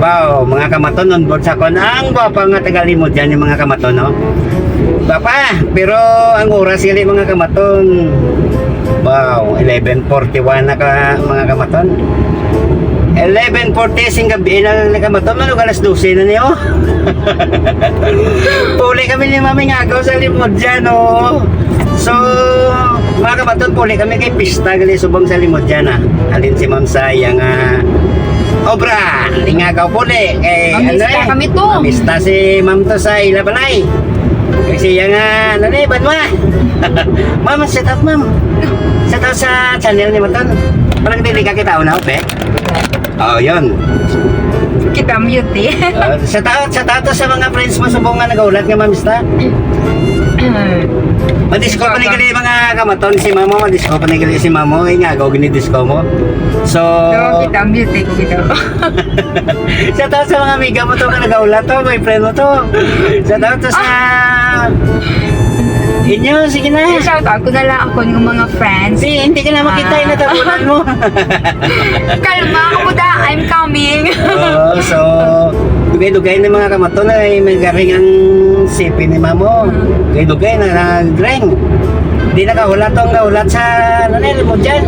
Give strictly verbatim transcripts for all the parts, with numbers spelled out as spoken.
Wow, mga kamaton, on board sa kon. Ang gwapa nga taga Limudyan yung mga kamaton, no? Gwapa, pero ang oras gali, mga kamaton, wow, eleven forty-one na ka, mga kamaton. Eleven forty sing gabi na, mga kamaton, manug alas dose na niyo. Puli kami ni Mami nga agaw sa Limudyan, no? So, mga kamaton, puli kami kay pista gali subong sa Limudyan, ah. Alin si Ma'am sa iya nga obra. Ingagaw puli kay, ano, mamista eh, kami to. Mamista si Ma'am to sa ila balay. Kasi iya nga, ano ni, banwa. Ma'am, shout out, Ma'am. Shout out sa channel ni Maton. Parang dili ka kita una, okay? Oh, yun. Kita mute eh. Ah, shout out, shout out to sa mga friends mo subong nga nagaulat nga mamista. Madisco pa ni gali mga kamaton si Mamo, madisco pa ni gali si Mamo, ingagaw gini disco mo. So, pero kita mute eh, kita. Shout out sa mga amiga mo to nga nagaulat to, boyfriend mo to. Shout out to sa inyo, sige na. Shout out ko na lang ako ng mga friends. Di, hindi ka na makita, ah, yung natabunan mo. Kalma ako da, I'm coming. Oo, so, dugay-dugay na mga kamaton ay may garing ang sipi ni Mamo. Dugay-dugay na nag-ring. Di nakahulat ang nahulat sa, ano na, Limudyan.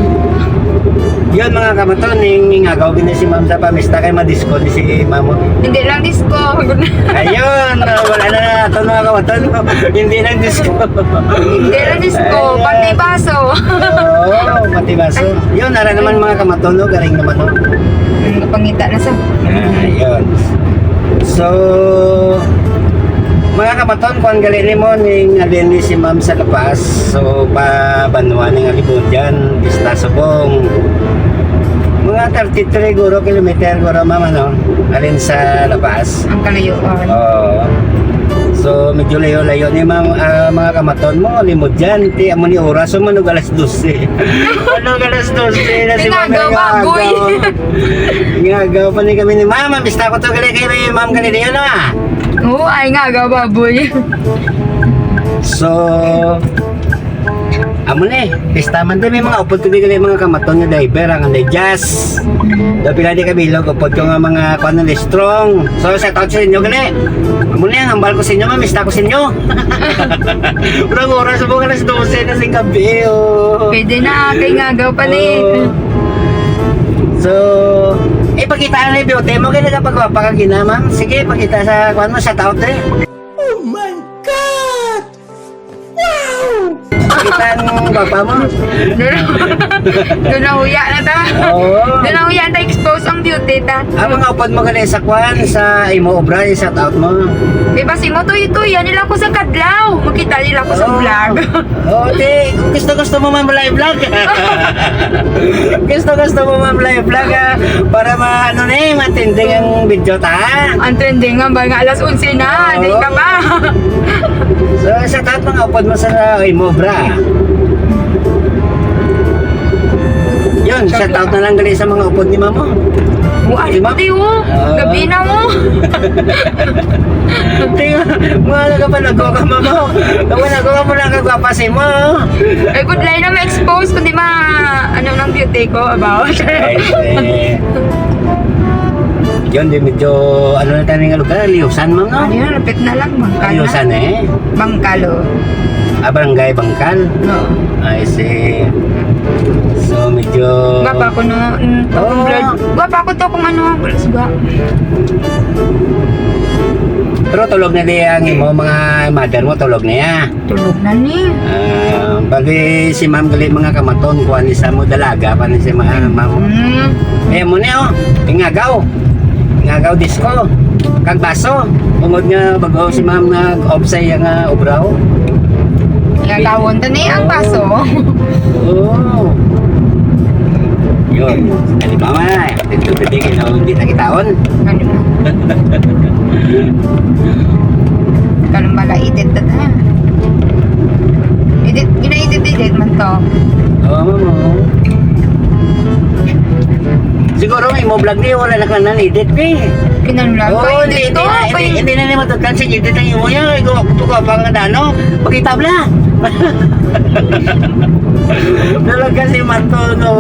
Yun, mga kamaton, ning ingagaw gini si Ma'am sa pamista kay madisco ni si Mamo. Hindi lang disco. Ayun, ah, wala na naton, mga kamaton. Hindi lang disco. Hindi lang disco, ayun, pati baso. Oo, pati baso. Yun, ara naman mga kamaton, no? Garing naman, no? Ang pangita na sa. Ayun. So, mga kamaton, kung gali nimo ning alin ni si Ma'am sa La Paz, so, pa banwa ning Alibudyan, Pista Subong. Mga thirty-three guro kilometer, guro, ma'am, ano? Alin sa La Paz. Ang kalayuan. Oo. So, medyo layo-layo ni, ma'am, ah, mga kamaton mo, Limudyan, ti, amo ni oras, so, manug alas dose. Manug alas dose na si Ma'am, ingagaw, baboy. Ingagaw pa ni kami ni Ma'am, mista ko to gali kay Ma'am kanina yun, ah. Oo, ay, ingagaw, baboy. So, amo ni, pista man din, may mga upod ko di gali mga kamaton nga driver, ang anday jazz. Daw pila di kabilog, upod ko nga mga kuwan na strong. So, shout out sa inyo gali. Amo ni, ang hambal ko sa inyo, mamista ko sa inyo. Urang oras mo, alas dose na sing gabi, oh. Pwede na, kay ingagaw pa ni. Oo. So, eh, pakita na yung beauty mo, kaya nagapagwapa ka gina, ma'am. Sige, pakita sa kuwan mo, shout out eh. Oh my God! Wow! Kita ang gwapa mo. Doon na, doon na huya na ta. Oo. Doon na huya na ta, expose ang beauty ta. Ang mga upod mo gali sa kwan, sa imo obra, i-shout out mo. Di ba si mo, tuy-tuy, yan nila ko sa kadlaw. Makita nila ko sa vlog. Oo, di, kung gusto-gusto mo man mula i-vlog. Gusto-gusto mo man mula i-vlog, ah, para ma-, ano ni, matinding ang video ta. Ang trending nga ba nga alas onse na, di ka pa. So, shout out mga upod mo sa imo, bra. Yun, shout out na lang gali sa mga upod ni Mamo. Wa, di ba? Di, oh. Ah. Gabi na mo. Di, mga nagapanago ka, Mamo. Kapanago ka mo lang kagwapa si mo. Ay, good line na ma-expose, kundi ma, ano nang beauty ko about. Ay, eh. Yun, di medyo, ano na tayo nga lugar, Liusan, ma'am, no? Ano yun, lapit na lang, Bangkal na. Liusan, eh. Bangkal, oh. Ah, Barangay Bangkal? Oo. I see. So, medyo gwapa ko, no? Mm, oo. Blurred. Gwapa ko to kung ano, wala suga. Pero tulog na di ang imo, mga mother mo, tulog na ya. Tulog na ni. Ah, bali si ma'am gali mga kamaton, kuha ni sa mo dalaga pa ni si ma-, ma'am. Mm. Eh, mo ni, oh, ingagaw. Ingagaw disco. Kag baso. Tungod nga bago si ma'am nag-off sa iya nga obra, oh. Ingagawon to ni ang baso. Oo. Yun. Halimbawa, dito pwede kayo hindi nakitaon. Ano? Kalong bala, edit na ta. Edit, gina-edit, edit man to. Oo, ma'am, oo. Siguro may mo vlog ni, wala na ka nang edit ni. Kinahanglan pa, oo, hindi, edit to, hindi na, hindi, kay hindi na ni matutkan si edit ang imo niya. Ikaw, ako to ka pa nga dano. Pagkita bla. Talaga si Manto, no.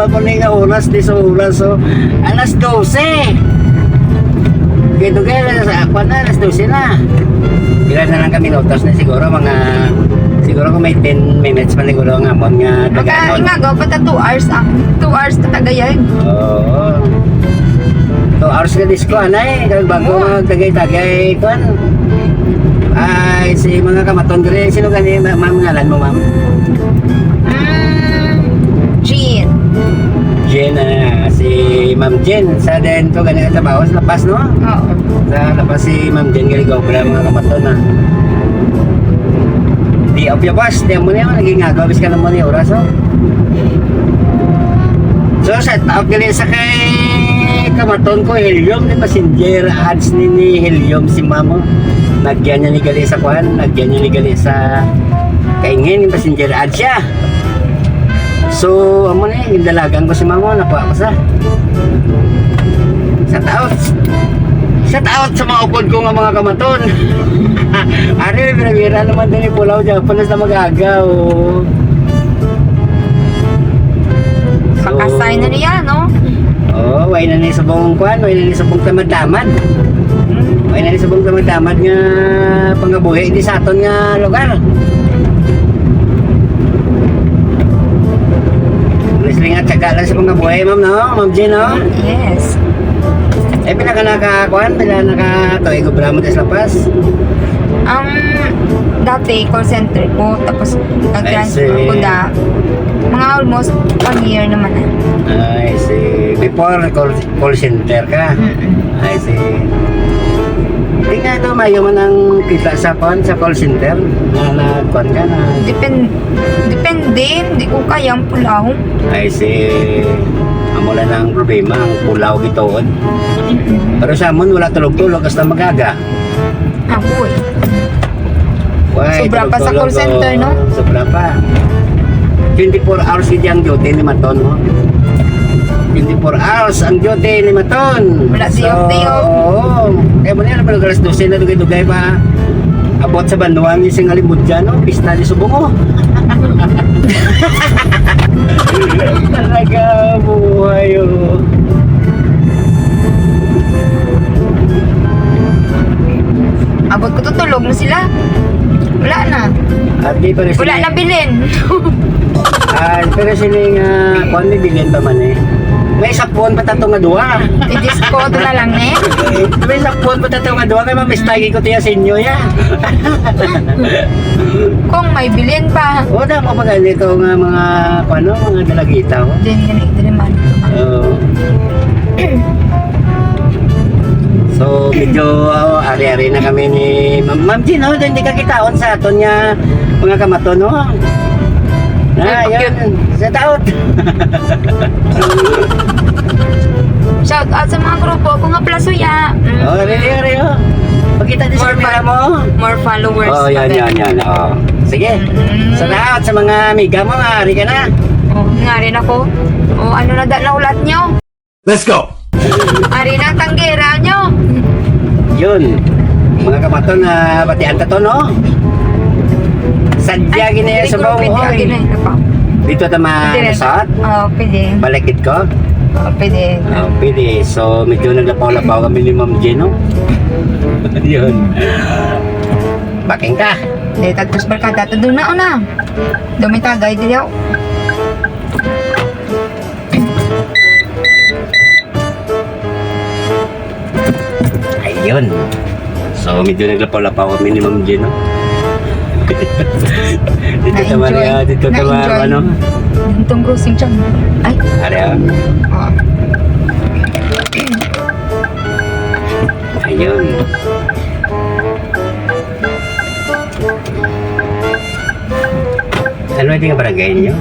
Amo ni nga oras, di sa oras, so, alas dose. Ito kaya sa ako na, alas dose na. Pila na lang kami minutos na siguro, mga, siguro kung may ten minutes pa siguro ang amon nga Maka, daganon. Imagaw pa ta two hours ang, two hours ta tagayay. Oo. Two hours ka disco, anay. Kag bago Oo. Magtagay-tagay, kuan. Ay, si mga kamaton diri, sino gani, ma-, ma'am, ngalan mo, ma'am? Mm, Jean. Jean, ah, si Ma'am Jean, sa den to, gani ang trabaho sa Lapas, no? Oo. Sa Lapas si Ma'am Jean, gani gobra, mga kamaton, ah. Di obya bas, di mo niya, naging agaw, bis ka naman yung oras, oh. So, shout out gali sa kay kamaton ko, Helium, di messenger ads ni, ni Helium si Ma'am, oh. Nagyan niya ni gali sa kwan, nagyan niya ni gali sa kaingin, messenger ads siya. So, amo ni, gindalagan ko si Ma'am, oh, nakuha ko sa. Shout out. Shout out sa mga upod ko nga mga kamaton. Ari, bira-bira naman din yung pulaw dyan. Panas na mag-agaw. So, makasay na niya, no? Oo, way na ni subong kwan, way na ni subong tamad-tamad. Hmm. Way na ni subong tamad-tamad nga pangabuhi di sa aton nga lugar. Wrestling at saka lang sa pangabuhi, ma'am, no? Ma'am Jean, no? Yes. Eh, pila ka naka, kwan? Pila naka tuig obra mo sa Lapas? Ang dati, call center ko. Tapos, nag-transfer I see. Ko da. Mga almost one year naman na. I see. Before, call, call center ka? Mm-mm. I see. Di nga ito, mayo man ang kita sa, kwan, sa call center? Na, na, kwan ka na? Depend-, depende. Di ko kaya ang pulaw. I see. Amo lang ang problema, ang pulaw gituod. Mm-mm. Pero sa amon, wala tulog-tulog hasta mag-aga. Ako eh. Why, sobra pa sa call center, no? Sobra pa. Twenty-four hours gid ang duty ni Maton, no? Twenty-four hours ang duty ni Maton. Wala day off, day off. Oo. Kaya mo na yan, alas dose na dugay-dugay pa. Abot sa banwa ni sing Alimudyan, no? Pista ni Subong, oh. Talaga, buhay, oh. Abot ko, tutulog na sila. Wala na. At di pa rin. Wala sila na bilin. Ah, pero sini nga, kuwan, may bilin pa man eh. May sapon pa tato nga duwa. I-disco to na lang eh. May sapon pa tato nga duwa, kay mamistagi ko tiya sa inyo ya. Kung may bilin pa. O, damo pa ganito nga mga, ano, mga dalagita, oh. Diyan, yan, eh, diri man. Oo. So, medyo, oh, ari-ari na kami ni Ma'am, Ma'am Jean, oh, hindi ka kitaon sa aton nga mga kamaton, no? Ah, yun. Shout out. Shout out sa mga grupo ko nga Plasuya. Mm. Oh, ari, ari, oh. Pakita din sa camera mo. More followers. Oh, yan, yan, yan. Oh. Sige. Mm. Shout out sa mga amiga mo, nga ari ka na. Oh, nga rin ako. Oh, ano na da na ulat nyo? Let's go! Ari na ang tanggera nyo. Yun. Mga kamaton, na batian ta to, no? Sadya gini sa grupo, oy. Dito ta ma-, resort? Oo, pwede. Balik gid ko? Oo, pwede. Oo, pwede. So, medyo naglapaw-lapaw kami ni Ma'am Jean, no? Yun. Baking ka. Dito, tapos barkada, ito doon na, una. Doon may tagay, diyaw. Ayun. So, medyo naglapaw-lapaw kami ni Ma'am Jean, no? Dito ta, Maria, dito ta, ano? Itong crossing dyan. Ay. Ari, ah. Ah. Ayun. Ano yung barangay niyo?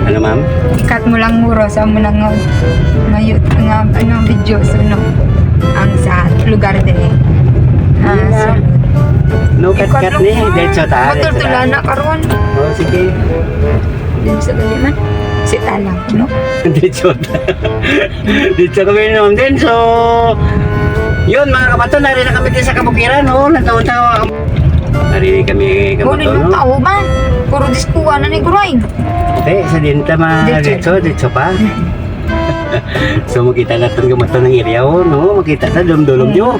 Ano, ma'am? I-cut mo lang, muro, sa mo lang nga, nga, nga, ano, video, so, no? Ang sa lugar din eh. Ah, so, no cut-cut ni, diretso ta, diretso ta. Matultulan na karon. Oh, sige. Din sa gali man. Si talang, no? Diretso ta. Dito kami naman din. So, yun, mga kamaton, nari na kami din sa kabukiran, no? Natawa-tawa. Nari kami, kamaton, no? Tao ba? Puro diskuha na ni Guray. Hindi, sa din ta ma-, dito, dito pa. So, makita natin kamaton ang area, oh, no? Makita na, dulom-dulom yun.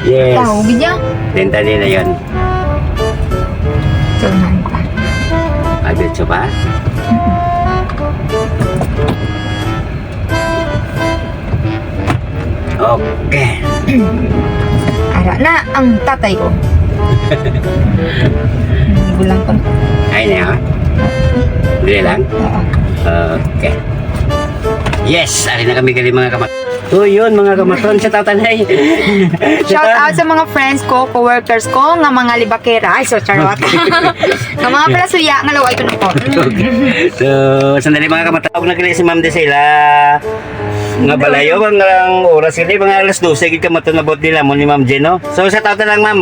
Yes. Tao, bigyan. Denta nila yun. So, nanta. Ah, diretso pa? Okay. Ara na ang tatay ko. Gulang ko. Ay, na, ha? Dili lang? Oo. Okay. Yes, ari na kami gali, mga kamat. So, yun, mga kamaton, sa tatanay. Shout out sa mga friends ko, co-workers ko, nga mga libakera. Ay, so charot. Nga mga palasuya, nga laway ko na po. So, sandali, mga kamat. Tawag na gali si Ma'am Desela. Nga balayo, ang, ang oras gali, mga alas dose gid kamaton, abot nila mo ni Ma'am Jen, no? So, sa tatanay lang, ma'am.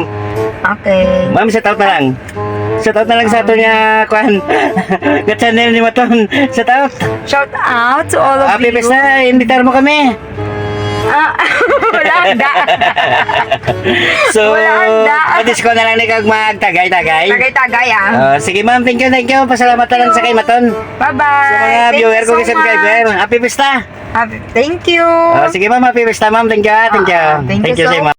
Okay. Ma'am, sa tatanay lang. Shout out na lang sa ato niya, kwan. Ka channel ni Maton. Shout out. Shout out to all of Happy you. Pista, imbitar mo kami. Ah, wala, anda. So, wala, anda. Pwede ko na lang ni kag magtagay-tagay. Tagay-tagay, ah. Ah, sige, ma'am, thank you, thank you. Pasalamat na lang sa kay Maton. Bye-bye. Sa mga viewer ko, subscriber. Happy Pista. Happy, thank you. Ah, sige, ma'am, happy Pista, ma'am. Thank you, ah. Thank you. Ah, thank you so much.